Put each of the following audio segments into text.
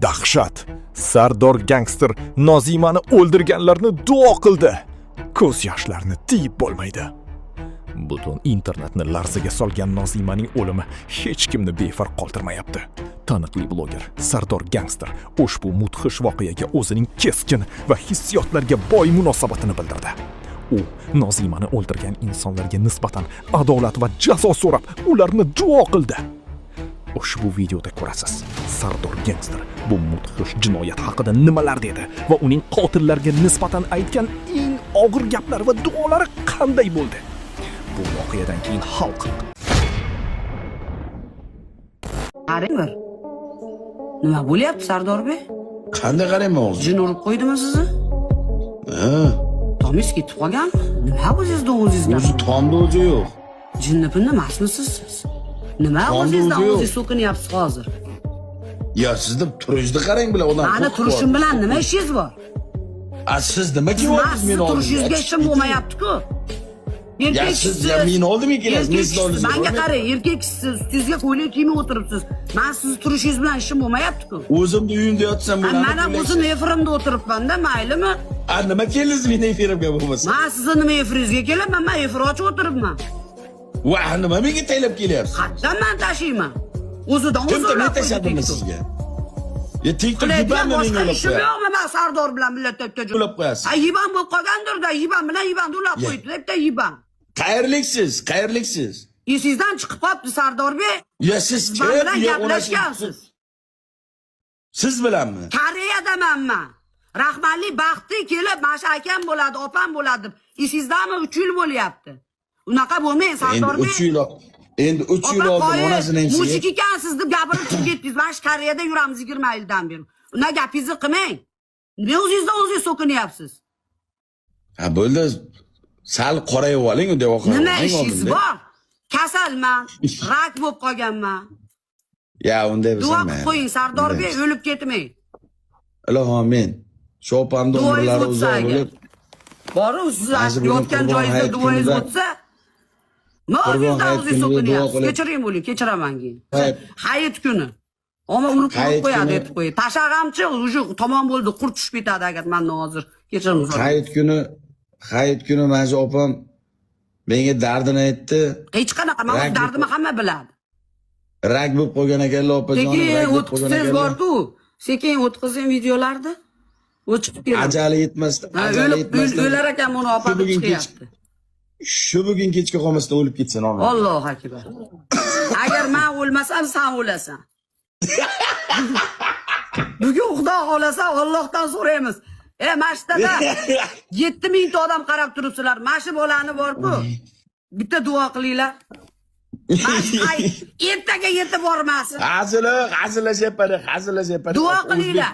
Dahshat! Sardor gangster Nozimani o'ldirganlarni duo qildi. Ko'z yoshlarini tiyib bo'lmaydi. Butun internetni larzaga solgan Nozimaning o'limi hech kimni befarq qoldirmayapti. Taniqli bloger Sardor Gangster ushbu mudhish voqeaga o'zining keskin va hissiyotlarga boy munosabatini bildirdi. U Nozimani o'ldirgan insonlarga nisbatan adolat va jazo so'rab, ularni duo qildi. Ushbu videoda ko'rasiz. Sardor Gangster bu mudhish jinoyat haqida nimalar dedi va uning qotillarga nisbatan aytgan eng og'ir gaplari va duolari qanday bo'ldi? Bu voqeadan keyin xalq Qarang bir. Nima bo'lyapti, Sardorbek? Qanday qarayman o'zi? Jin urib qo'ydimi sizni? Ha, Tomingiz ketib qolganmi? Nima o'zingizdan o'zingizdan? o'zi tomda o'zi yo'q. Jinni pinni emasmisiz siz? Nima Tomda o'zingizdan o'zi yo'q. o'zingiz so'kinyapsiz hozir? Ya sizni turishingizni qarang bilan odam. Mani qo'rqib turishim qoladi. bilan nima ishingiz bor? A siz nima Man kelyapsiz sizni meni oldimga? turishingizga ishim bo'lmayapti-ku. Ya Erkak siz ya meni oldimga kelasiz, men Erkak sizni oldingizga manga bormayman. qarang, erkak kishisiz, ustingizga ko'ylak kiymay o'tiribsiz. Man sizni turishingiz bilan ishim bo'lmayapti-ku. O'zimni uyimda yotsam Ha, bo'ladi. Man ham o'zim efirimda o'tiribman-da, maylimi? A nima keldingiz meni efirimga bo'lmasa? Man sizni nima efiringizga kelaman? Man efir ochib o'tiribman. Va nima menga taylab kelyapsiz? Qayerdan man tashiyman? O'zidan Kim o'zi men ulab qo'ydi tashladimmi TikTok. sizga? Ya TikTok Qiladigan yubanmi boshqa menga ulab ishim qo'yasiz? yo'qmi man Sardor bilan millatda bitta joy- Ulab qo'yasiz. Ha, yiban bo'lib qolgandir-da, yiban bilan yibanni ulab Ya. qo'yibdi, bitta yiban. Qayerliksiz? Qayerliksiz? Esingizdan chiqib qolibdi, Sardorbek. Ya siz Siz man kim? bilan Ya onasi- gaplashgansiz. Siz bilanmi? Koreyadaman man. Rahmatli Baxti kelib, mana shu akam bo'ladi, opam bo'ladi deb. Esingizdami 3 yil bo'lyapti. Unaqa bo'lmang, Endi Sardorbek. 3 yil endi 3 yil Opa oldin qo'yi, onasini emsiga. mujik ekansiz deb gapirib chiqib ketdingiz. Mana shu Koreyada yuramiz 20 yildan beri. Unda gapingizni qilmang. Nima o'zingizdan o'zingiz so'kinyapsiz? Ha bo'ldi. Sal qorayib oling unday oqarib. Nima oling ishingiz oldinda. bor? Kasalman, rak bo'lib qolganman. Ya unday Duo bo'lsa qilib qo'ying, Sardorbek, o'lib ketmang. Ilohi amin. Shu opamni Duoyingiz umrlari o'tsa uzoq agar. bo'lib, Boru siz Mana shu bugun yotgan Qurbon joyingizda hayit duoyingiz kunida- o'tsa, nima Qurbon o'zingizdan hayit o'zingiz kunida duo so'kinyapsiz? qilib- Kechiring bo'ling, kechiraman keyin. Hayit. Hayit kuni. Omma urib urib Hayit qo'yadi, kuni- aytib qo'yadi. Tashag'amchi уже tamom bo'ldi, qurt tushib ketadi agar mandan hozir kechirim so'rang. Hayit kuni mana shu opam menga dardini aytdi. Hech qanaqa, men o'z Rak- dardimni hamma biladi. Rak bo'lib qolgan ekanlar opajonim, Sekin rak bo'lib qolgan o'tkazsangiz ekanlar. bor-ku. Sekin o'tkazing videolarni. U chiqib keladi. Ajali yetmasdan, Ha, ajali o'lib yetmasdan. o'lar ekan buni opa Shu deb bugun kech chiqyapti. shu bugun kechga qolmasdan o'lib ketsin omon. Allohu akbar. Agar men o'lmasam, sen o'lasan. Bugun Xudo xolasa Allohdan so'raymiz. E, mana shu yerda 7000 ta odam qarab turibsizlar. Mana shu bolani bor-ku. Bitta duo qilinglar. Mana shu ertaga yetib bormasin. Hazil, hazillashyapman, hazillashyapman. Duo qilinglar.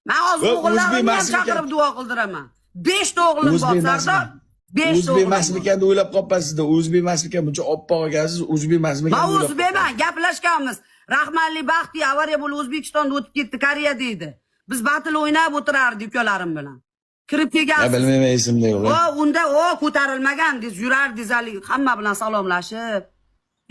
Men hozir O'zbek o'g'illarimni ham emasmikan? chaqirib duo qildiraman. 5 ta o'g'lim bor, O'zbek Sardor. 5 ta O'zbek o'g'lim. bor. emasmikan deb o'ylab qolibsizda. O'zbek emasmikan, buncha oppoq ekansiz, o'zbek emasmikan. Man deb o'ylab o'zbekman, gaplashganmiz. Rahmatli Baxti avariya bo'lib O'zbekistonda o'tib ketdi, Koreya deydi. Biz battle o'ynab o'tirardik ukalarim bilan. Kirib Ya kelgansiz. bilmayman, esimda yo'q. O unda o ko'tarilmagandingiz, yurardingiz haligi hamma bilan salomlashib.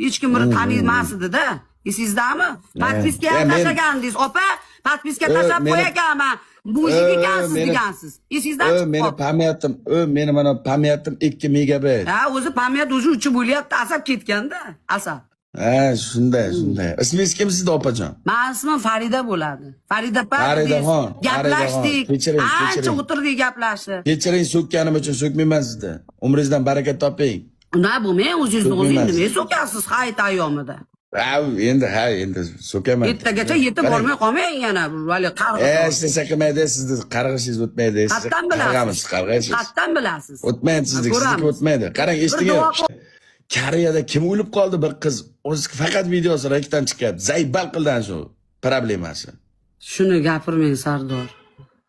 Hech kim biri tanimas edi-da. Esingizdami? Podpiska Ya ham men- tashlagandingiz, opa, podpiska tashlab meni- qo'yaganman. Mujik ekansiz meni- degansiz. Esingizdan Ö, chiqib meni qoldi. pamyatim, meni mana pamyatim 2 megabayt. Ha, o'zi pamyat o'zi uchib bo'lyapti, asab ketganda, asab. Ha, shunday, shunday. Ismingiz kim sizni opajon? Mani ismim Farida bo'ladi. Farida opa Faridaxon, gaplashdik. Faridaxon, kechiring, Ancha kechiring. o'tirdik gaplashib. Kechiring so'kkanim uchun so'kmayman sizni. Umringizdan baraka toping. Unda bo'lmang, o'zingizni So'kmayman. o'zingiz nima so'kasiz hayit ayyomida. Ha, endi ha, endi so'kaman. Ertagacha yetib Qarang, bormay qolmang yana bu hali qarg'ish. Hech narsa qilmaydi, sizni qarg'ishingiz o'tmaydi. Sizni Qatdan bilasiz. qarg'amiz, qarg'aysiz. Qatdan bilasiz. O'tmaydi sizniki, Ko'ramiz. sizniki o'tmaydi. Qarang, esdingiz. duo qil- Koreyada kim o'lib qoldi bir qiz? O'zi faqat videosi rakdan chiqyapti. Zaybal qildan shu problemasi. Shuni gapirmang, Sardor.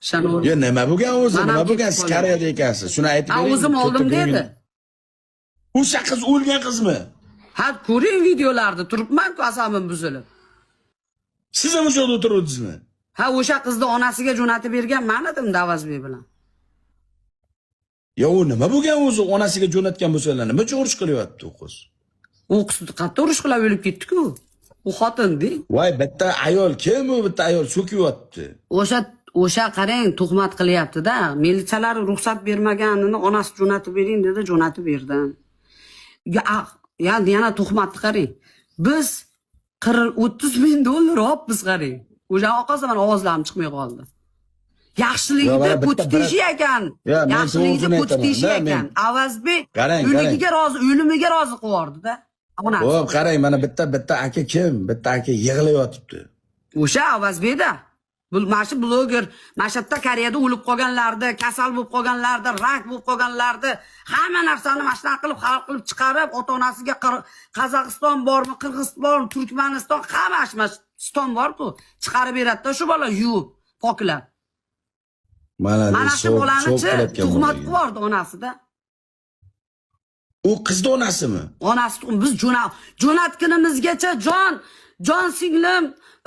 Shani Yo nima bo'lgan o'zi? Man ham Nima bo'lgan? ketib Siz qoldim. Koreyada ekansiz. Shuni aytib Ha, bering. o'zim Katta oldim ko'ngil- dedi. O'sha qiz o'lgan qizmi? Ha, ko'ring videolarni, turibman-ku asabim buzilib. Siz ham o'sha yerda o'tiruvdingizmi? Ha, o'sha qizni onasiga jo'natib bergan man edim Davazbek bilan. Yo u nima bo'lgan o'zi? Onasiga jo'natgan bo'lsalar, nima uchun urush qilyapti u qiz? U qiz qattiq urush qilib o'lib ketdi-ku. U xotin de. Voy, bitta ayol kim u, bitta ayol so'kiyapti. O'sha qarang, tuhmat qilyapti-da. Militsiyalar ruxsat bermaganini onasi jo'natib bering dedi, jo'natib berdim. Ya, ya yana tuhmatni qarang. Biz 40 30 ming dollar olibmiz, qarang. O'sha orqasida mana ovozlarim chiqmay qoldi. Yo, Yaxshiligida mana bitta ko'ti teshik ekan. Yo, men Yaxshiligida to'g'risini ko'ti teshik aytaman-da, ekan. men- Avazbek Qarang, o'ligiga rozi, o'limiga rozi qilib yubordi-da. Onasi. Xo'p, qarang, mana bitta aka kim? Bitta aka yig'layotibdi. O'sha Avazbekda. Bu mana shu bloger, mana shu yerda Koreyada o'lib qolganlarni, kasal bo'lib qolganlarni, rak bo'lib qolganlarni, hamma narsani mana shunaqa qilib hal qilib chiqarib, ota-onasiga Qozog'iston bormi, Qirg'iziston bormi, Turkmaniston, hamma shu ston bor-ku, chiqarib beradi-da shu bola yuvib, poklab. Mana Mana shu bolanichi tuhmat qilib yubordi onasida. U qizni onasimi? Onasi biz jo'natganimizgacha jon singlim,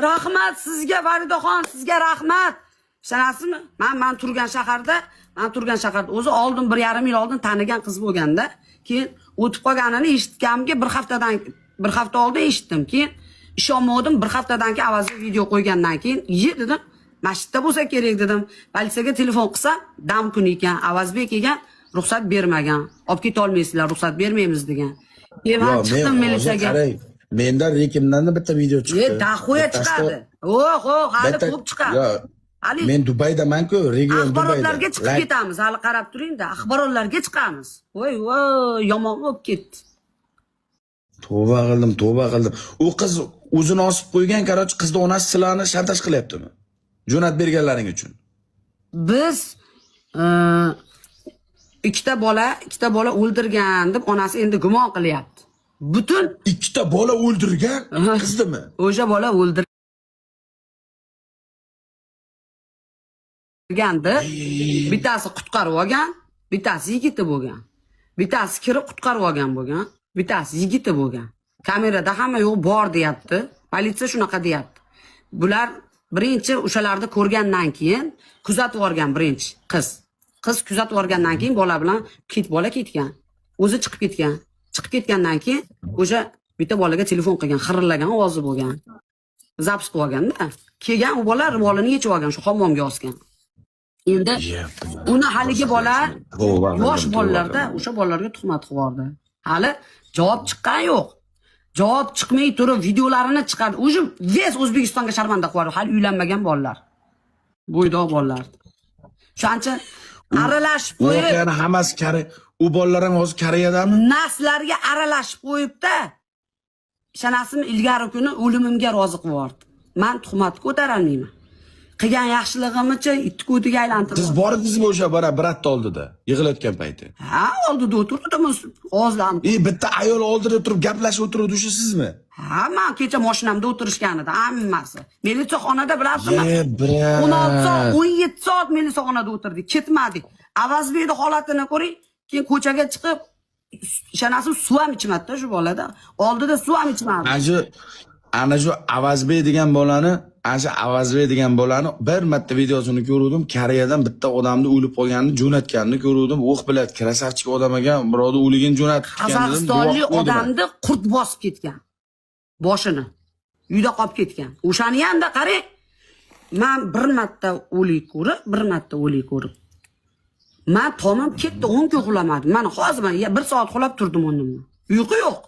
rahmat sizga, Faridaxon, sizga rahmat. Ishonasizmi? Man turgan shaharda, o'zi oldin 1,5 yil oldin tanigan qiz bo'lganda, keyin o'tib qolganini eshitganimga bir hafta oldin eshitdim. Keyin ishonmadim, bir haftadan keyin avvalgi video qo'ygandan keyin, "Ye" dedim. Mana shu yerda bo'lsa kerak dedim. Politsiyaga telefon qilsam, dam kuni ekan, Avazbek ekan, ruxsat bermagan. Olib keta olmaysizlar, ruxsat bermaymiz degan. Keyin man Yo, chiqdim men hozir militsiyaga. qarang, menda rekimdan bitta video chiqdi. Dahoya chiqadi. O'h, hali ko'p chiqadi. Yo, Hali men Dubaydaman-ku, region Dubayda. axborotlarga chiqib ketamiz. Hali qarab turing-da, axborotlarga chiqamiz. Voy, voy, yomon bo'lib ketdi. Tavba qildim, tavba qildim. U qiz o'zini osib qo'ygan, короче, qizni onasi sizlarni shantaj qilyaptimi? Jo'nat berganlaring uchun. Biz ikkita bola o'ldirgan deb onasi endi gumon qilyapti. Butun Ikkita bola o'ldirgan qizdimi? O'sha bola o'ldirgandi. Bittasi qutqarib olgan, bittasi yigiti bo'lgan. Bittasi kirib qutqarib olgan bo'lgan, bittasi yigiti bo'lgan. Kamerada hamma yo'q bor deyapti. Politsiya shunaqa deyapti. Bular birinchi o'shalarni ko'rgandan keyin kuzatib yuborgan birinchi qiz. Qiz kuzatib yuborgandan keyin bola bilan bola ketgan. O'zi chiqib ketgan. Chiqib ketgandan keyin o'sha bitta bolaga telefon qilgan, xirillagan ovozi bo'lgan. Zapis qilib olganda. Kelgan u bola ro'molini yechib olgan, shu hammomga osgan. Endi uni haligi bola yosh bolalarda o'sha bolalarga tuhmat qilib yubordi. Hali javob chiqqan yo'q. Javob chiqmay turib videolarini chiqardi. Уже весь O'zbekistonga sharmanda qilib yubordi. Hali uylanmagan bolalar. Bo'ydoq bolalar. O'shancha aralashib U qo'yib, voqeani hammasi u bolalar ham hozir Koreyadami? Naslarga aralashib qo'yibda. Ishonasizmi, ilgari kuni o'limimga rozi qilib yubordi. Man tuhmat ko'tarolmayman. Qilgan yaxshiligimnicha it ko'tiga aylantirib. Siz bordingizmi o'sha bara bratni oldida yig'ilayotgan payti? Ha, oldida o'tirdim, ovozlanib. Bitta ayol oldida turib gaplashib o'tiruvdi, o'sha sizmi? Ha, man kecha mashinamda o'tirishgan edi hammasi. Militsiyaxonada bilasizmi? Ye, brat. 16 soat, 17 soat militsiyaxonada o'tirdik, ketmadik. Avazbekning holatini ko'ring, keyin ko'chaga chiqib, ishonasizmi, suv ham ichmadi-da shu bolada. Oldida suv ham ichmadi. Ana shu Avazbek degan bolani, ana shu Avazbek degan bolani bir marta videosini ko'ruvdim. Koreyadan bitta odamni o'lib qolganini jo'natganini ko'ruvdim. O'q biladi, красавчик odam ekan, birovni o'ligini jo'natib dedim, Qozog'istonlik guvoh qo'ydim. Odamni qurt bosib ketgan. Boshini. Uyda qolib ketgan. O'shani hamda qarang, man bir marta o'lik ko'rib, bir marta o'lik ko'rib. Man tomim ketdi, 10 kun uxlamadim. Mana hozir man 1 soat uxlab turdim o'rnimdan. Uyqu yo'q.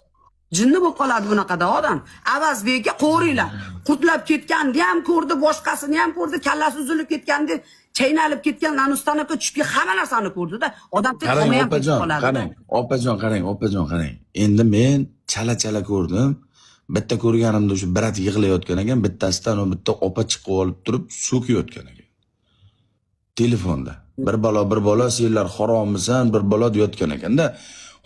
Jinni bo'lib qoladi bunaqada odam. Avazbekka qo'ringlar. Qurtlab ketganni ham ko'rdi, boshqasini ham ko'rdi, kallasi uzilib ketgandi, chaynalib ketgan, nanustanaka tushib hamma narsani ko'rdi-da. Odam tek Qarang, tomi ham ketib opajon, qoladi. Qarang, opajon, qarang, opajon, qarang. Endi men chala-chala ko'rdim. Bitta ko'rganimda o'sha brat yig'layotgan ekan, bittasidan u bitta opa chiqib olib turib so'kayotgan ekan. Telefonda. Bir balo, bir balo, senlar harommisan, bir balo deyotgan ekanda.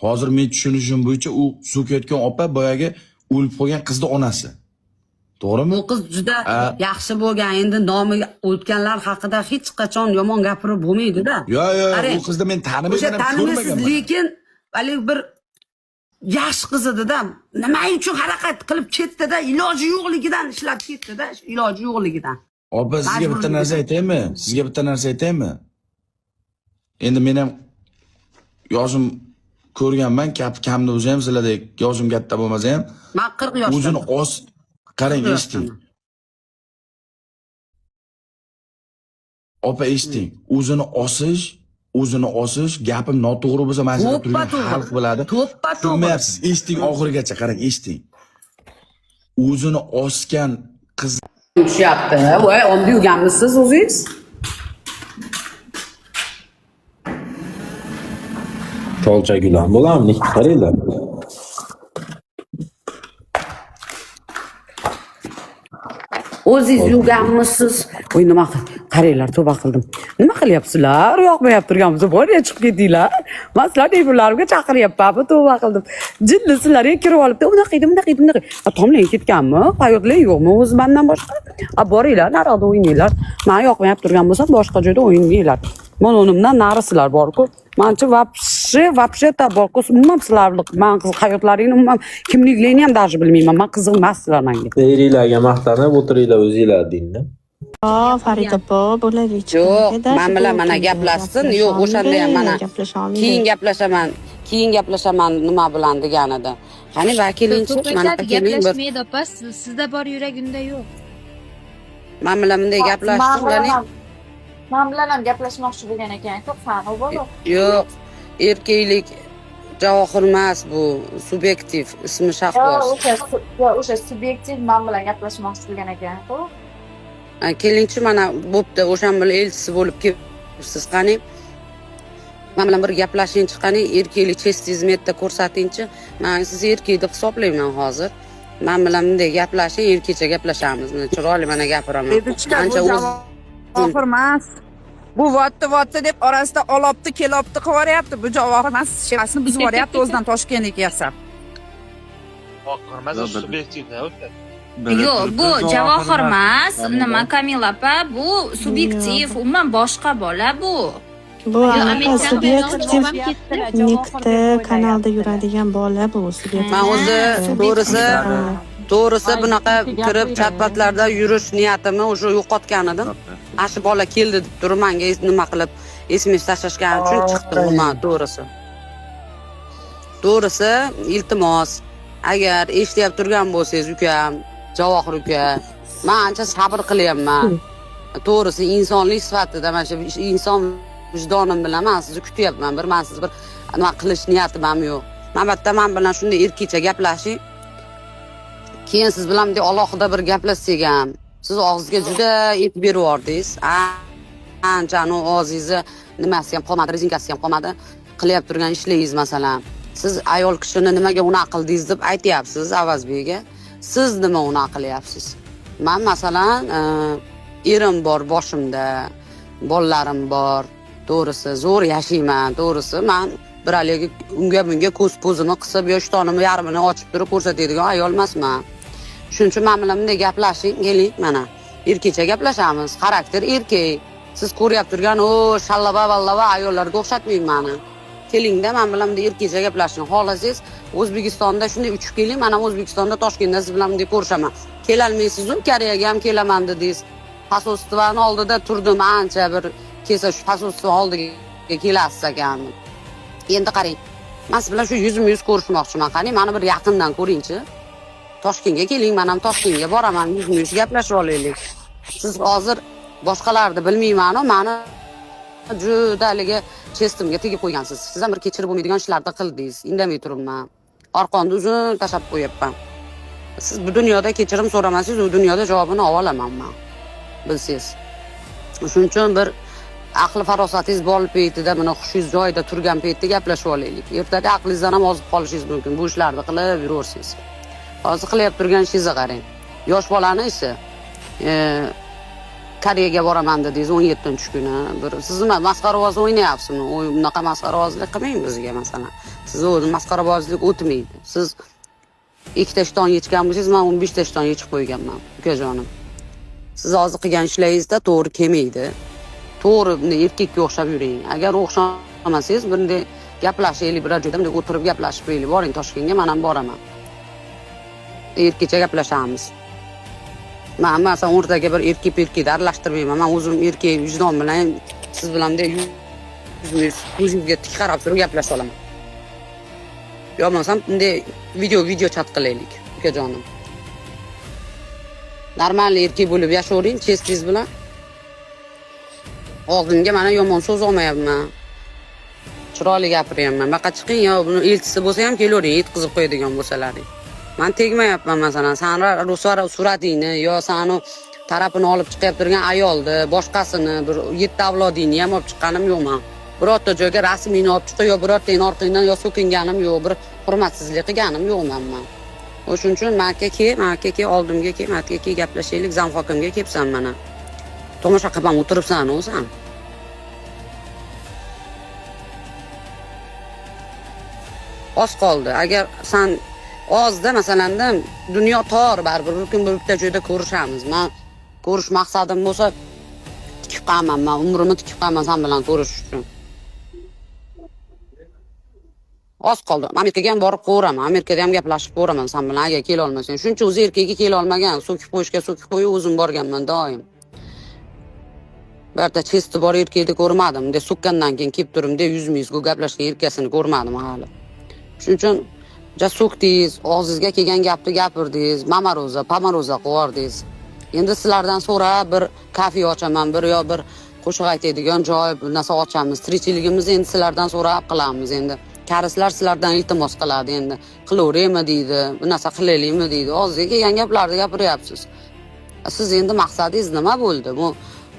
Hozir men tushunishim bo'yicha u so'kayotgan opa boyagi o'lib qolgan qizni onasi. To'g'rimi? Bu qiz juda yaxshi bo'lgan. Endi nomi o'tganlar haqida hech qachon yomon gapirib bo'lmaydi-da. Yo, yo, Qarang, u qizni men o'sha tanimayman, ham tanimaysiz, ko'rmaganman. Lekin haligi bir yaxshi qiz edi-da. Nima uchun harakat qilib ketdi-da, iloji yo'qligidan ishlab ketdi-da, iloji yo'qligidan. Opa, sizga bitta Majburligidan. Narsa aytaymi? Sizga bitta narsa aytaymi? Endi men ham yoshim ko'rganman, kap kamda bo'lsa ham sizlardek yoshim katta bo'lmasa ham Men 40 yoshdaman. O'zini os Qarang, eshiting. Opa, eshiting. O'zini osish, o'zini osish, gapim noto'g'ri bo'lsa, mana shu yerda To'ppa turgan to'g'ri. xalq biladi. To'ppa to'g'ri. Tushunmayapsiz. Eshiting oxirigacha, qarang, eshiting. O'zini osgan qiz Tushyapti. Voy, omdi yurganmisiz o'zingiz? Cholcha gulan bo'lamni qaranglar. O'zingiz yurganmisiz? Voy, nima qaranglar, tavba qildim. Nima qilyapsizlar? Yoqmayapti turgan bo'lsa, bor ya, chiqib ketinglar. Man sizlarni efirlarimga chaqiryapman, tavba qildim. Jinnisizlar kirib olibdi. Unaqa edi, bunaqa edi, bunaqa. A, tomlang ketganmi? Hayotlar yo'qmi o'zi mandan boshqa? A, boringlar, naroqda o'ynanglar. Man yoqmayapti turgan bo'lsam, boshqa joyda o'ynanglar. Man o'rnimdan narisizlar bor-ku. Manchi вообще, вообще-то bor-ku. Umuman sizlarni, man qiz hayotlaringni umuman kimliklaringni ham даже bilmayman. Man qiziq emassizlar menga. Eringlarga maqtanib o'tiringlar o'zinglar deydi. Yo, Farida opa, bo'ladi. Yo'q, man bilan mana gaplashsin. Yo'q, o'shanda ham mana keyin gaplashaman, keyin gaplashaman nima bilan deganida. Qani vakilingchi, Ko'p mana aytadi, keling bir gaplashmaydi opa, sizda bor yurak unda yo'q. Man bilan bunday gaplashsin, qani. Man bilan ham gaplashmoqchi bo'lgan ekan, to'xtan, u bola. Yo'q, erkaklik javohir emas bu, subyektiv, ismi Yo, Shahboz. o'sha yo, o'sha subyektiv man bilan gaplashmoqchi bo'lgan ekan, ku. Ha, kelingchi mana bo'pti, o'shan bilan elchisi bo'lib kelibsiz, qani. Man bilan bir gaplashingchi, qani, erkaklik chestingizni yerda ko'rsatingchi. Man sizni erkak deb hisoblayman hozir. Man bilan bunday gaplashing, erkakcha gaplashamiz. Mana chiroyli mana gapiraman. Dedichka, bu Ancha o'z javohir emas. Bu votti votti deb orasida olopti kelopti qilib yuboryapti. Bu javohir emas, shevasini buzib yuboryapti o'zidan toshkentniki yasab. Yo'q, bu javohir emas, nima Kamila opa, bu subyektiv, umuman boshqa bola bu. Bu Yo'q, anaqa Amerikani subyektiv bobom ketdilar, nikda kanalda yuradigan bola bu subyektiv. Man o'zi to'g'risi to'g'risi bunaqa kirib chatpatlarda yurish niyatimni уже yo'qotgan edim. Ana shu bola keldi deb turib manga nima qilib SMS tashlashgani uchun chiqdim umuman to'g'risi. To'g'risi iltimos, agar eshityapti turgan bo'lsangiz ukam, Javohir uka, man ancha sabr qilyapman. To'g'risi insonlik sifatida mana shu inson vijdonim bilan man sizni kutyapman. Bir man sizni bir nima qilish niyatim ham yo'q. Man bitta man bilan shunday erkakcha gaplashing. Keyin siz bilan bunday alohida bir gaplashsak ham, siz og'zingizga juda et berib yubordingiz. Ancha anu og'zingizni nimasi ham qolmadi, rezinkasi ham qolmadi. Qilyapti turgan ishlaringiz masalan. Siz ayol kishini nimaga unaqa qildingiz deb aytyapsiz Avazbekga. Siz nima unaqa qilyapsiz? Man masalan, erim bor boshimda, bolalarim bor. To'g'risi zo'r yashayman, to'g'risi man bir haligi unga bunga ko'z ko'zimni qisib yo ishtonimni yarmini ochib turib ko'rsatadigan ayol emasman. Shuning uchun men bilan bunday gaplashing, keling mana. Erkakcha gaplashamiz. Xarakter erkak. Siz ko'ryapti turgan o shallaba vallaba ayollarga o'xshatmang mani. Kelingda men bilan bunday erkakcha gaplashing. Xohlasangiz O'zbekistonda shunday uchib keling, men ham O'zbekistonda Toshkentda siz bilan bunday ko'rishaman. Kelolmaysiz-u, Koreyaga ham kelaman dedingiz. Posolstvoni oldida turdim ancha bir kelsa shu posolstvo oldiga kelasiz ekan. Endi qarang, men siz bilan shu yuzma-yuz ko'rishmoqchiman. Qani, meni bir yaqindan ko'ringchi. Toshkentga keling, men ham Toshkentga boraman, yuzma-yuz gaplashib olaylik. Siz hozir boshqalarni bilmayman-u, meni juda haligi chestimga tegib qo'ygansiz. Siz ham bir kechirib bo'lmaydigan ishlarni qildingiz. Indamay turibman. Orqonni uzun tashlab qo'yapman. Siz bu dunyoda kechirim so'ramasangiz, u dunyoda javobini olaman men. Bilsangiz. Shuning uchun bir aqli farosatingiz bor paytida, mana hushingiz joyida turgan paytda gaplashib olaylik. Ertaga aqlingizdan ham ozib qolishingiz mumkin bu ishlarni qilib yuraversangiz. Hozir qilyapti turgan ishingizga qarang. Yosh bolani ishi. Koreyaga boraman dedingiz 17-kuni. Bir siz nima masxaravoz o'ynayapsizmi? O'y bunaqa masxaravozlik qilmang bizga masalan. Siz o'zi masxaravozlik o'tmaydi. Siz ikkita ishton yechgan bo'lsangiz, men 15 ta ishton yechib qo'yganman, ukajonim. Siz hozir qilgan ishlaringizda to'g'ri kelmaydi. To'g'ri bunday erkakka o'xshab yuring. Agar o'xshamasangiz, bunday gaplashaylik, biror joyda bunday o'tirib gaplashib qo'yaylik. Boring Toshkentga, men ham boraman. Erkakcha gaplashamiz. Man masalan o'rtaga bir erkak erkakni aralashtirmayman. Men o'zim erkak vijdon bilan siz bilan bunday yuzma-yuz ko'zingizga tik qarab turib gaplasha olaman. Yo bo'lmasam bunday video chat qilaylik, ukajonim. Нормальный erkak bo'lib yashayvering честь ingiz bilan. Og'zimga mana yomon so'z olmayapman. Chiroyli gapiryapman. Baqa chiqing yo buni elchisi bo'lsa ham kelavering, yetkazib qo'yadigan bo'lsalaring. Man tegmayapman masalan, sani suratingni yo sani tarafini olib chiqyap turgan ayolni, boshqasini, bir yetti avlodingni ham olib chiqqanim yo'q man. Birorta joyga rasmingni olib chiqib yo birortangni orqangdan yo so'kinganim yo'q, bir hurmatsizlik qilganim yo'qman man. O'shuning uchun manga kel, manga kel, oldimga kel, manga kel, gaplashaylik, зам hokimga kelibsan mana. Tomosha qilib ham o'tiribsan o'zan. Oz qoldi. Agar san ozda masalanda dunyo tor, baribir bir kun bir bitta joyda ko'rishamiz. Man ko'rish maqsadim bo'lsa tikib qolaman, man umrimni tikib qolaman san bilan ko'rishish uchun. Oz qoldi. Amerikaga ham borib ko'raman. Amerikada ham gaplashib ko'raman san bilan agar kela olmasang. Shuncha o'zi erkagi kela olmagan, so'kib qo'yishga so'kib qo'yib o'zim borganman doim. Birorta честь i bor erkakni ko'rmadim. Bunday so'kkandan keyin kelib turib, yuzma-yuzga gaplashgan erkasini ko'rmadim hali. Shuning uchun ja so'kdingiz, og'zingizga kelgan gapni gapirdingiz, mamaro'za, pamaro'za qilib. Endi sizlardan so'rab bir kafe ochaman, bir yo bir qo'shiq aytadigan joy, bir narsa ochamiz. Tirikchiligimizni endi sizlardan so'rab qilamiz endi. Karislar sizlardan iltimos qiladi endi. Qilaveraymi deydi, bu narsa qilaylikmi deydi. Og'zingizga kelgan gaplarni gapiryapsiz. Siz endi maqsadingiz nima bo'ldi? Bu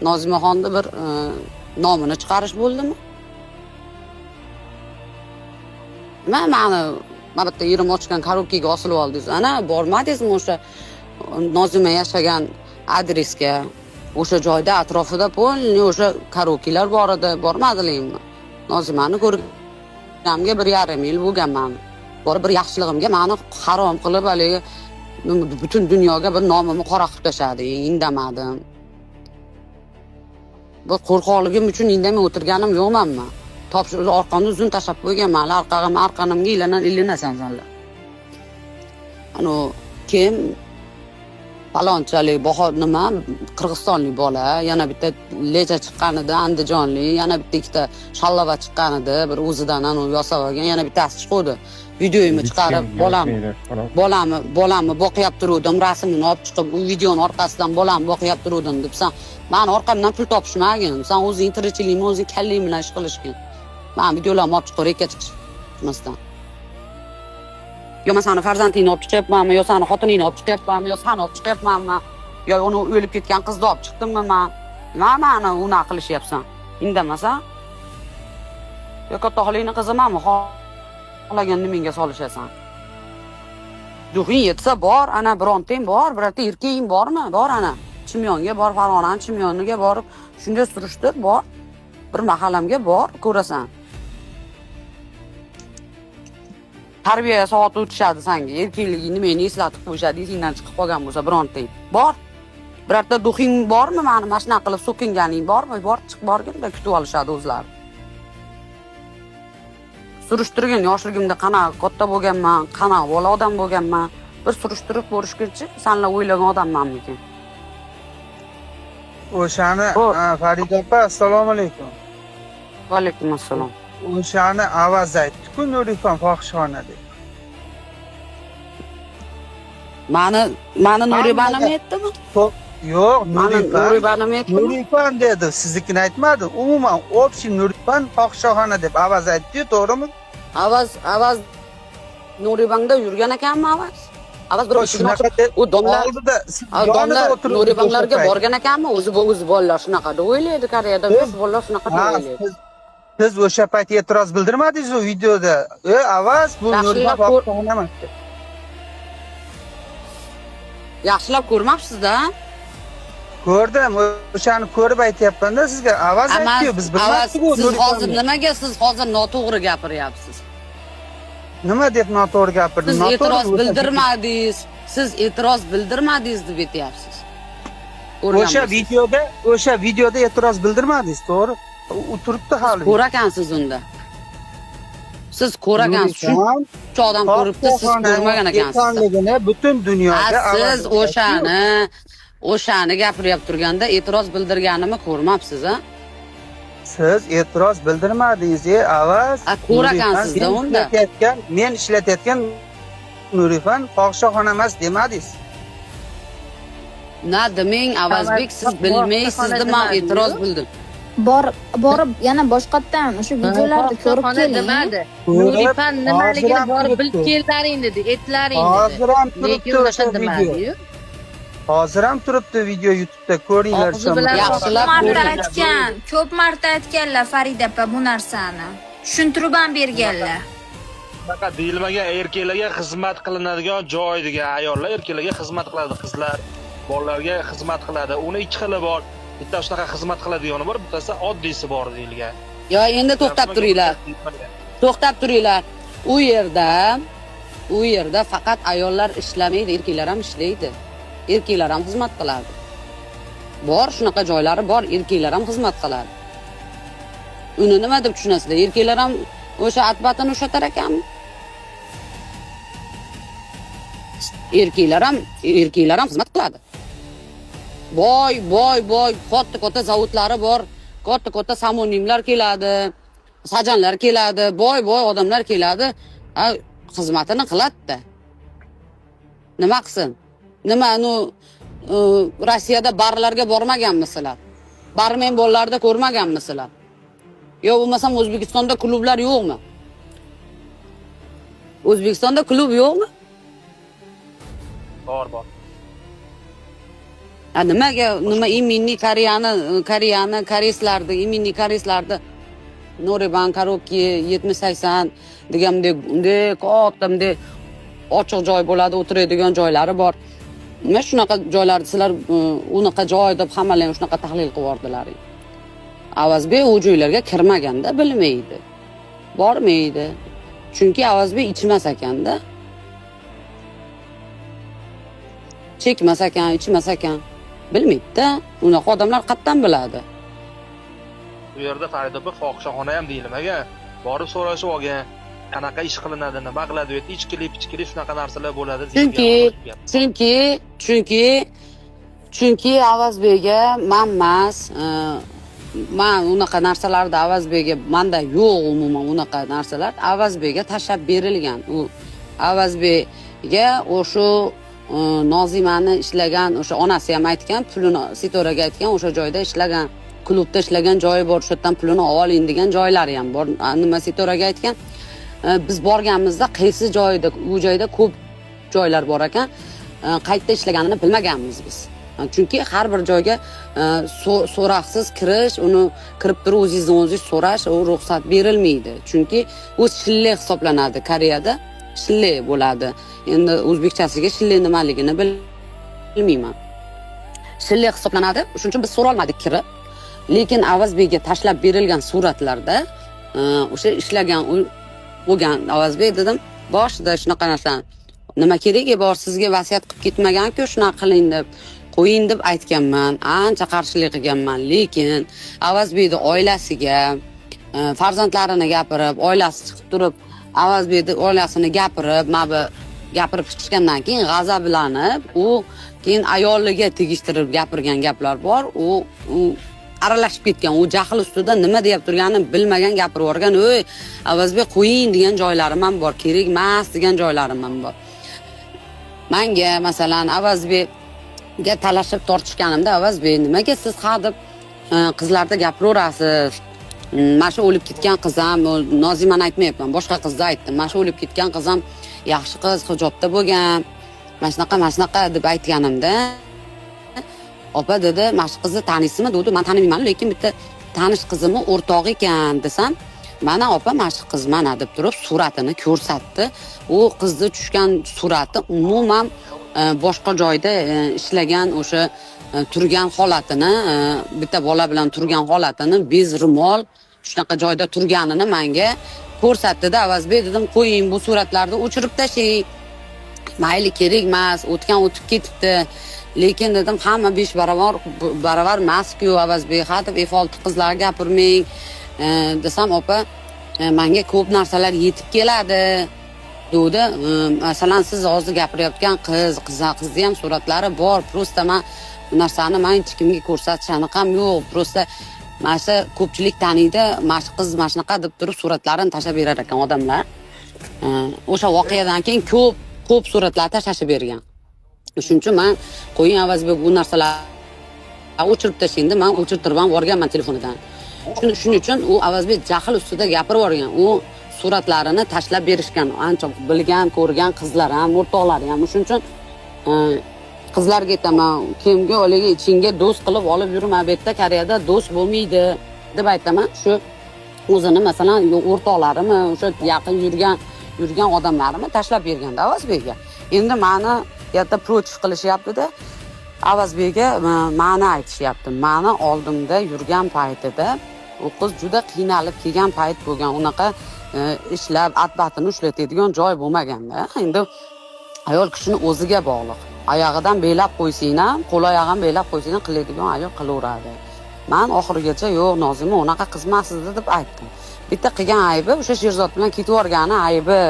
Nozimaxonni bir nomini chiqarish bo'ldimi? Nima mani mana bitta yerim ochgan korobkaga osilib oldingiz. Ana bormadingizmi o'sha Nozima yashagan adresga? O'sha joyda atrofida polni o'sha korobkalar bor edi, bormadingizmi? Nozimani ko'rganimga 1,5 yil bo'lganman. Borib bir yaxshiligimga meni harom qilib haligi butun dunyoga bir nomimni qora qilib tashladi, indamadim. Bu qo'rqoqligim uchun indamay o'tirganim yo'qmanman. Topshiriq orqamda uzun tashlab qo'yganman, arqag'im arqonimga ilinasan sanlar. Ano kim falonchalik bahor nima Qirg'izistonlik bola, yana bitta lecha chiqqan edi, Andijonlik, yana bitta ikkita shallava chiqqan edi, bir o'zidan anu yasab olgan, yana bittasi chiquvdi. Videoyimni chiqarib, bolamni boqyap turuvdim, rasmini olib chiqib, u videoni orqasidan bolamni boqyap turuvdim deb san mani orqamdan pul topishmagin, san o'zing tirikchiligingni o'zing kallang bilan ish qilishgin. Men videolarni olib chiqib rekka chiqmasdan. Yo men seni farzandingni olib chiqyapmanmi, yo seni xotiningni olib chiqyapmanmi, yo seni olib chiqyapmanmi, yo uni o'lib ketgan qizni olib chiqdimmi men? Nima mani unaqa qilishyapsan? Indamasan? Yo katta xolangni qizimanmi? Xohlaganni menga solishasan. Duxing yetsa bor, ana birontang bor, birorta erkaging bormi? Bor ana. Chimyonga bor, Farg'onani Chimyoniga borib, shunday surishtir, bor. Bir mahallamga bor, ko'rasan. Tarbiya soati o'tishadi senga, erkakligingni meni eslatib qo'yishadi, esingdan chiqib qolgan bo'lsa birontang. Bor. Birorta duxing bormi mani mana shunaqa qilib so'kinganing bormi? Bor, chiq borgin-da kutib olishadi o'zlari. Surishtirgin, yoshligimda qanaqa katta bo'lganman, qanaqa bola odam bo'lganman. Bir surishtirib ko'rishguncha sanlar o'ylagan odammanmikin? O'shani Farida opa, assalomu alaykum. Va alaykum assalom. O'shani Avaz aytdi-ku, Nurifon fohishxona deb. Mani Nuribanim aytdimi? Yo'q, Nuribanim aytdimi? Nurifon dedi, siznikini aytmadi. Umuman, общий Nurifon fohishxona deb Avaz aytdi-yu, to'g'rimi? Avaz Nuribangda yurgan ekanmi Avaz? Avaz bir shunaqa u domla oldida Nuribanglarga borgan ekanmi? O'zi bolalar shunaqa deb o'ylaydi, Koreyada o'zi bolalar shunaqa deb o'ylaydi. Siz o'sha payt e'tiroz bildirmadingiz u videoda. Avaz bu Nurifon fohishxona emas. Yaxshilab ko'rmabsiz-da? Ko'rdim, o'shani ko'rib aytyapman-da sizga. Avaz aytdi-yu, biz bilmasdik u. Siz hozir nimaga siz hozir noto'g'ri gapiryapsiz? Nima deb noto'g'ri gapirdim? Siz e'tiroz bildirmadingiz. Siz e'tiroz bildirmadingiz deb aytyapsiz. O'sha videoda e'tiroz bildirmadingiz, to'g'ri? U turibdi hali. Ko'rakansiz unda. Siz ko'rakansiz. Shuncha odam ko'ribdi, siz ko'rmagan ekansiz. Butun dunyoga siz o'shani gapiryap turganda e'tiroz bildirganimni ko'rmabsiz, a? Siz e'tiroz bildirmadingiz, Avaz. Ko'rakansizda unda. Men ishlatayotgan Nurifon fohishaxona emas demadingiz. Na demang, Avazbek, siz bilmaysiz deb man e'tiroz bildim. Borib yana boshqatdan o'sha videolarni ko'rib Fohishaxona keling. demadi. Ko'rib, Nuripan nimaligini hozir ham borib bilib turibdi. kellaring dedi, etlaring dedi. Hozir ham Lekin turibdi unaqa o'sha video. demadi-yu. Hozir ham turibdi video YouTube'da, ko'ringlar. Og'zi bilan Yaxshilab Ko'p marta ko'ring. aytgan, ko'p marta aytganlar Farida opa bu narsani. Tushuntirib ham berganlar. Bunaqa deyilmagan, erkaklarga xizmat qilinadigan joy degan, ayollar erkaklarga xizmat qiladi, qizlar bolalarga xizmat qiladi. Uni ikki xili bor. Bitta shunaqa xizmat qiladigani bor, bittasi oddiysi bor deyilgan. Yo, endi to'xtab turinglar. To'xtab turinglar. U yerda faqat ayollar ishlamaydi, erkaklar ham ishlaydi. Erkaklar ham xizmat qiladi. Bor, shunaqa joylari bor, erkaklar ham xizmat qiladi. Uni nima deb tushunasizlar? Erkaklar ham o'sha atbatini ushlatar ekanmi? Erkaklar ham xizmat qiladi. Boy, boy, boy, katta katta zavodlari bor, katta katta samonimlar keladi, sajanlar keladi, boy boy odamlar keladi, a, xizmatini qiladi-da. Nima qilsin? Nima, ну, Rossiyada barlarga bormaganmisizlar? Barmen bolalarda ko'rmaganmisizlar? Yo bo'lmasam O'zbekistonda klublar yo'qmi? O'zbekistonda klub yo'qmi? Bor, bor. A nimaga, nima, именной Koreyani, koreyslarni, именной koreyslarni noraeban, karaoke 70-80 degan bunday bunday katta, bunday ochiq joy bo'ladi, o'tiradigan joylari bor. Nima shunaqa joylarni sizlar unaqa joy deb hammalar ham shunaqa tahlil qilib yubordilar. Avazbek u joylarga kirmaganda bilmaydi. Bormaydi. Chunki Avazbek ichmas ekanda. Chekmas ekan, ichmas ekan. Bilmaydi-da. Unaqa odamlar qayerdan biladi? Bu yerda, Farida opa, fohishaxona ham deyilmagan. Borib so'rashib olgan. Qanaqa ish qilinadi, nima qiladi, u yerda ichkilik, pichkilik, shunaqa narsalar bo'ladi deyilgan. Chunki Avazbekga man emas, man unaqa narsalarni Avazbekga, manda yo'q umuman unaqa narsalar. Avazbekga tashlab berilgan. U Avazbekga o'sha Nozimani ishlagan, o'sha onasi ham aytgan, pulini Sitoraga aytgan, o'sha joyda ishlagan, klubda ishlagan joyi bor, o'sha yerdan pulini oling degan joylari ham bor. Nima Sitoraga aytgan? Biz borganimizda qaysi joyda, u joyda ko'p joylar bor ekan. Qayerda ishlaganini bilmaganmiz biz. Chunki har bir joyga so'roqsiz kirish, uni kirib turib o'zingizni o'zingiz so'rash, u ruxsat berilmaydi. Chunki u shille hisoblanadi Koreyada, shille bo'ladi. Endi o'zbekchasiga shille nimaligini bilmayman. Shille hisoblanadi. Shuning uchun biz so'ra olmadik kirib. Lekin Avazbekga tashlab berilgan suratlarda o'sha ishlagan u bo'lgan. Avazbek dedim, boshida shunaqa narsani nima keragi bor, sizga vasiyat qilib ketmagan-ku, shunaqa qiling deb, qo'ying deb aytganman, ancha qarshilik qilganman, lekin Avazbekni oilasiga, farzandlarini gapirib, oilasi chiqib turib, Avazbekni oilasini gapirib, mana bu gapirib chiqqandan keyin g'azablanib, u keyin ayoliga tegishtirib gapirgan gaplar bor, u aralashib ketgan, u jahl ustida nima deyap turganini bilmagan gapirib yuborgan. "Ey, Avazbek, qo'ying" degan joylarim ham bor, kerak emas degan joylarim ham bor. Manga masalan Avazbekga talashib tortishganimda, "Avazbek, nimaga siz ha deb qizlarda gapiraverasiz? Mana shu o'lib ketgan qiz ham, Nozimani aytmayapman, boshqa qizni aytdim. Mana shu o'lib ketgan qiz ham yaxshi qiz, hijobda bo'lgan, mana shunaqa, mana shunaqa" deb aytganimda, "Opa," dedi, "mana shu qizni taniysizmi?" dedi. "Man tanimayman, lekin bitta tanish qizimni o'rtog'i ekan" desam, "Mana opa, mana shu qiz mana" deb turib suratini ko'rsatdi. U qizni tushgan surati umuman boshqa joyda ishlagan, o'sha turgan holatini, bitta bola bilan turgan holatini, без ro'mol shunaqa joyda turganini menga ko'rsatdida, "Avazbek," dedim, "qo'ying, bu suratlarni o'chirib tashlang, mayli, kerak emas, o'tgan o'tib ketibdi, lekin," dedim, "hamma besh barobar baravar emasku, Avazbek, ha deb F6 qizlarga gapirmang" desam, "Opa, manga ko'p narsalar yetib keladi" degdi. Masalan, siz hozir gapirayotgan qiz, qizni ham suratlari bor, просто man bu narsani man hech kimga ko'rsatish anaqam yo'q, просто mana shu ko'pchilik taniydi, mana shu qiz mana shunaqa deb turib suratlarini tashlab berar ekan odamlar. O'sha voqeadan keyin ko'p ko'p suratlar tashlashib bergan. Shuning uchun man qo'ying Avazbek, bu narsalarni o'chirib tashlang deb, man o'chirtirib ham yuborganman telefonidan. Shuning uchun u Avazbek jahl ustida gapirib yuborgan. U suratlarini tashlab berishgan, ancha bilgan, ko'rgan qizlar ham, o'rtoqlari ham. Shuning uchun qizlarga aytaman, kimga haligi ichingga do'st qilib olib yurma, bu yerda Koreyada do'st bo'lmaydi deb aytaman. Shu o'zini masalan o'rtoqlarimi, o'sha yaqin yurgan odamlarimi tashlab berganda Avazbekga. Endi mani yerda против qilishyapti-da. Avazbekga ma'ni aytishyapti. Mani oldimda yurgan paytida u qiz juda qiynalib kelgan payt bo'lgan. Unaqa ishlab at-batini ushlatadigan joy bo'lmaganda. Endi ayol kishini o'ziga bog'liq. Oyog'idan belab qo'ysang ham, qo'l oyog'ini belab qo'ysang ham qiladigan ayol qilaveradi. Man oxirigacha yo'q, Nozima unaqa qiz emas edi deb aytdim. Bitta qilgan aybi o'sha Sherzod bilan ketib yuborgani aybi.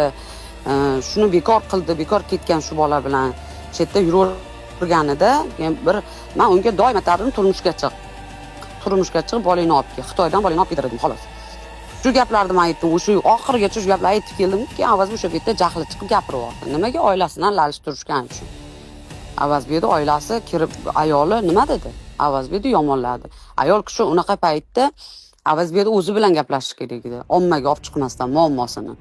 Shuni bekor qildi, bekor ketgan shu bola bilan. Chetda yuraverganida bir man unga doim aytardim, turmushga chiq. Turmushga chiq, bolangni olib kel. Xitoydan bolangni olib keltirdim, xolos. Shu gaplarni man aytdim, o'sha oxirigacha shu gaplarni aytib keldim. Keyin Avaz o'sha betda jahli chiqib gapirib yubordi. Nimaga oilasidan lalishtirishgan uchun. Avazbekni oilasi kirib, ayoli nima dedi? Avazbekni yomonladi. Ayol kishi unaqa paytda Avazbekni o'zi bilan gaplashish kerak edi. Ommaga olib chiqmasdan muammosini.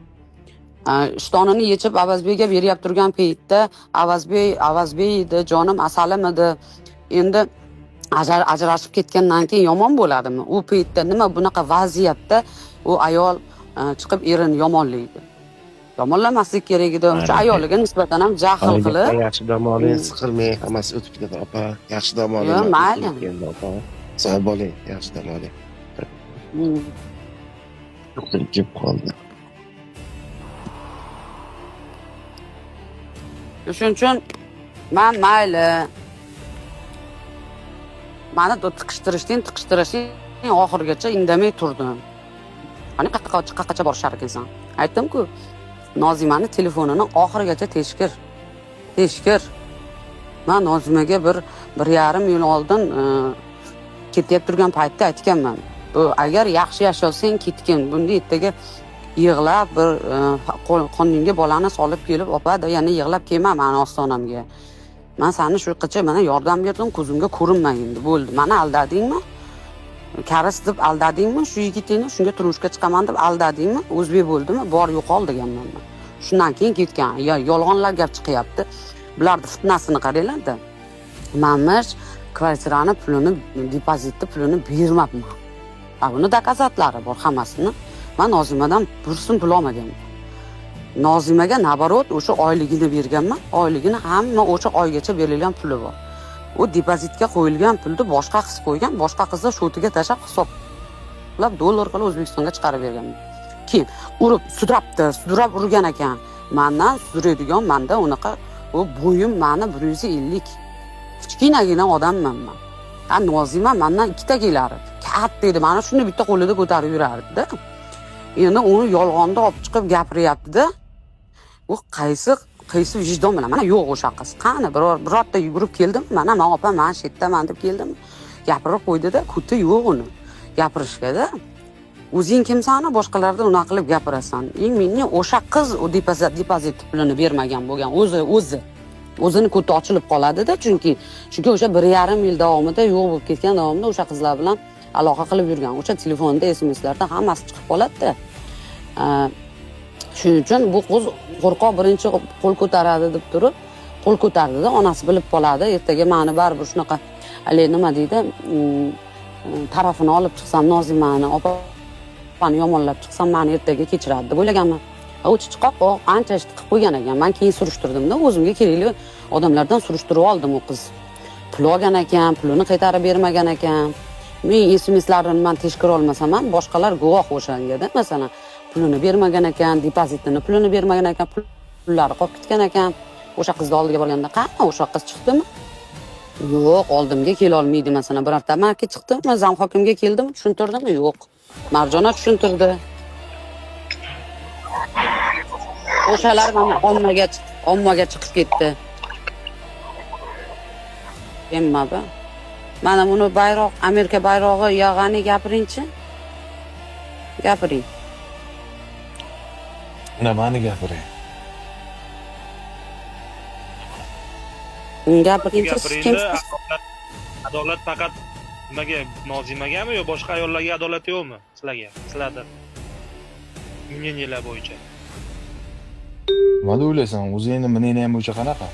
Ishtonini yechib Avazbekga beryap turgan paytda Avazbek edi, jonim asalim edi. Endi ajrashib ketgandan keyin yomon bo'ladimi? U paytda nima bunaqa vaziyatda u ayol chiqib erini yomonlaydi. Yomonlamaslik kerak edi. O'sha ayoliga nisbatan ham jahl qilib. Yaxshi dam oling, siqilmang, hammasi o'tib ketadi, opa. Yaxshi dam oling. Yo'q, mayli. Opa. Sog' bo'ling, yaxshi dam oling. Yo'qdan kelib qoldi. Shuning uchun men mayli. Meni tiqishtirishing oxirigacha indamay turdim. Qani qayoqqa borishar ekansan? Aytdim-ku, Nozimani telefonini oxirigacha tekshir. Tekshir. Men Nozimaga 1.5 yil oldin ketyap turgan paytda aytganman. Bu agar yaxshi yashasang ketgin, bunda ertaga yig'lab bir qonunga bolani solib kelib opa yana yig'lab kelma mani ostonamga. Men seni shu qicha mana yordam berdim, ko'zimga ko'rinma endi, bo'ldi. Meni aldadingmi? Karis deb aldadingmi? Shu yigitingni shunga turmushga chiqaman deb aldadingmi? O'zbek bo'ldimi? Bor yo'qol deganman men. Shundan keyin ketgan. Ya yolg'onlar gap chiqyapti. Bularni fitnasini qaranglar-da. Manmish kvartirani pulini, depozitni pulini bermabman. Buni dokazatlari bor hammasini. Men Nozimadan bir so'm pul olmaganman. Nozimaga naborot o'sha oyligini berganman. Oyligini hamma o'sha oygacha berilgan puli bor. U depozitga qo'yilgan pulni boshqa qiz qo'ygan, boshqa qizni shotiga tashlab hisoblab dollar qilib O'zbekistonga chiqarib berganman. Keyin urib sudrabdi, sudrab urgan ekan. Mendan sudraydigan menda unaqa u bo'yim meni 150. Kichkinagina odamman men. Ha, Nozima mendan ikkita kelardi. Katta edi, mana shuni bitta qo'lida ko'tarib yurardi-da. Endi uni yolg'onda olib chiqib gapiryapti-da. U qaysi vijdon bilan? Mana yo'q o'sha qiz. Qani birorta yugurib keldim, mana men opa, men shu yerdaman deb keldim. Gapirib qo'ydi-da, kuti yo'q uni gapirishga-da. O'zing kimsan, boshqalardan unaqa qilib gapirasan. Menga o'sha qiz u depozit pulini bermagan bo'lgan, o'zini ko'ti ochilib qoladi-da, chunki o'sha 1.5 yil davomida yo'q bo'lib ketgan davomida o'sha qizlar bilan aloqa qilib yurgan. O'sha telefonda, SMSlarda hammasi chiqib qoladi-da. Shuning uchun bu qiz qo'rqoq birinchi qo'l ko'taradi deb turib, qo'l ko'tardida, onasi bilib qoladi. Ertaga meni baribir shunaqa hali nima deydi, tarafini olib chiqsam, Nozimani opani yomonlab chiqsam, meni ertaga kechiradi deb o'ylaganman. U chiqoq ancha ish qilib qo'ygan ekan. Men keyin surishtirdim-da, o'zimga kerakli odamlardan surishtirib oldim. U qiz pul olgan ekan, pulini qaytarib bermagan ekan. Men SMSlarini men tekshira olmasam ham, boshqalar guvoh o'shanga-da, masalan, pulini bermagan ekan, depozitini pulini bermagan ekan, pullari qolib ketgan ekan. O'sha qizni oldiga borganda, qani o'sha qiz chiqdimi? Yo'q, oldimga kela olmaydi, masalan, birorta marka chiqdimi, zam hokimga keldimi, tushuntirdimi? Yo'q. Marjona tushuntirdi. O'shalar mana ommaga chiqib ketdi. Emma bu. Mana buni bayroq, Amerika bayrog'i yog'ani gapiringchi. Gapiring. Nimani gapiring? Gapiring, siz Gapiringda kimsiz? Adolat faqat nimaga, Nozimagami yo boshqa ayollarga adolat yo'qmi sizlarga? Sizlarda мнения lar bo'yicha. Nima deb o'ylaysan? O'zingni мнение ng bo'yicha qanaqa?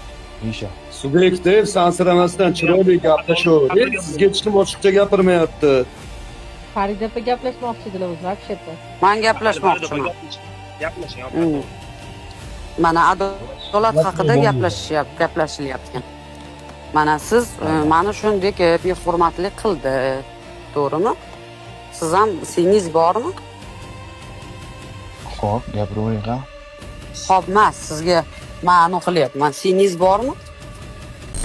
Misha. Subyektiv sansiramasdan chiroyli gaplashavering. Sizga hech kim ochiqcha gapirmayapti. Farida opa gaplashmoqchi edilar o'zi вообще-то. Man gaplashmoqchiman. Gaplashing, opa. Mana adolat haqida gaplashishyapti, gaplashilyapti. Mana siz mani shunday behurmatlik qildi. To'g'rimi? Siz ham singiz bormi? Xo'p, gapiravering, ha. Xo'p emas, sizga ma'no qilyapman. Singiz bormi?